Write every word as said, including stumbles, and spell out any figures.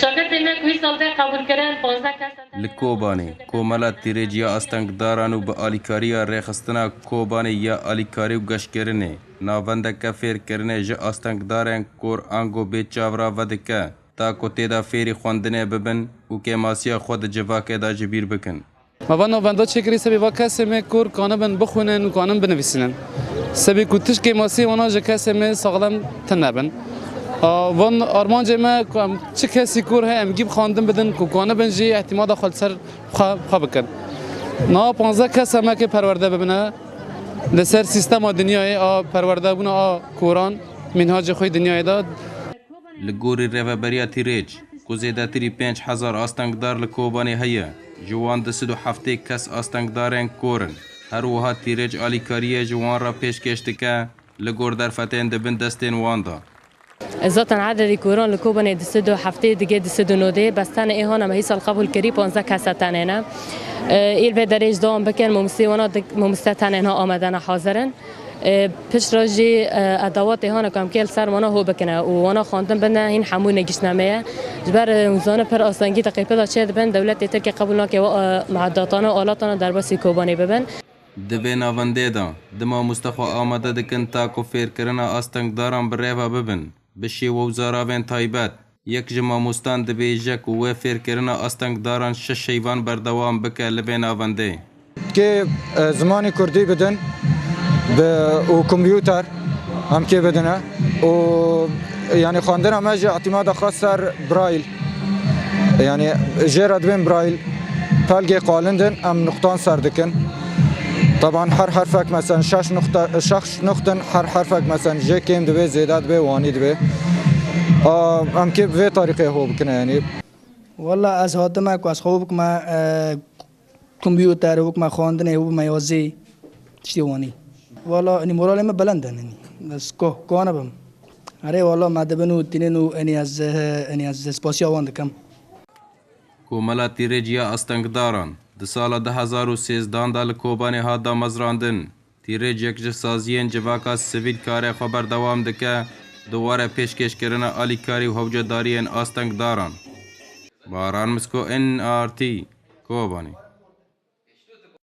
Şagirtê me ku îsal tê qebûlkirin, panzdeh kes in. Li Kobanê, Komela Tîrêc ya Astengdaran û bi alîkariya Rêxistina Kobanê ya Alîkarî û Geştkirinê, navendeke fêrkirinê ji astengdarên kor ango bê çav re vedike, ta ku tê de fêrî xwendinê bibin û kêmasiya xwe di civakê de ji bîr bikin. Me va navenda çêkirî sebî va kesê me kor kanibin bixwînin û kanin binivîsînin. Sebî ku tişt kêmasî wana ji kesê me saxlem tune bin. A, van armancê me ku em çi kesî kor heye em gî bi xwendin bidin ku kanibin jî îhtîmada xwe li ser xwe, xwe bikin. Niha panzdeh kes em eke perwerde bibine li ser sîstema dinyayê a perwerdebûna a koran, mînhacê xwe yê dinyayê de. Li gorî Rêveberiya Tîrêc, ku zêdetirî pênc hezar astengdar li Kobanê heye, ji wan du sed û heftê kes astengdarên kor in. Her wiha Tîrêc alîkariyê ji wan re pêşkêş dike, li gor derfetên di bin destên wan de. Zaten ededî koran li Kobanê du sed û heftê digê du sed û nodê, bes tenê ê hana me hîsal qebûl kirî panzdeh kes e tenê ne. Ê li vê derê jî dewam bikin, mamosteyê wana dik-, mamoste tenê niha amade ne hazir in. Ê, pişt re jî, ê, edawatê hane ku em kê li ser wana ho bikine û wana xwendin bine hîn hemû negiştine me ye. Ji ber, ê, hûn zanin pir astengî di qêpê de çê dibin, dewletê Tirkiyê qebûl nake wa, ê, muedatane û alatane derbasî Kobanê bibin. Di vê navendê de, di mamoste xwe amade dikin ta ku fêrkirina astengdaran bi rê ve bibin, bi şêwe û zaravên taybet. Yek ji mamostan dibêje ku wê fêrkirina astengdaran şeş heyvan berdewam bike li vê navendê. Kê, e, zimanê kurdî bidin bi, û kompûter em kê bidine û, yanî, xwendina me jî îtîmada xwe ser Braille, yanî, jê re dibên Braille pelgê qalindin em nuqtan ser dikin. Teban her herfek, mesen, şeş nuqte, şeş nuqtin, her herfek, mesen, jê kêm dibe, zêde dibe, wanî dibe. A, em kê bi vê tarîqê ho bikine, yanî. Wela ez hatime ku ez xwe bikime, e, kompûter, bikime xwendinê, bikime yazî, tiştê wanî. Wela, enî moralê me belend e, enî. Ez ko, ko nebim. Erê, wela me dibin û tînin û enî ez, e, enî ez spasiya wan dikim. Komela Tîrêc ya Astengdaran di sala du hezar û sêzdehan de li Kobanê hat damezrandin. Tîrêc yek ji saziyên civaka sivîl karê xwe berdewam dike, di warê pêşkêşkirina alîkarî û hewcedariyên astengdaran. Baran Misko, N R T, Kobanê.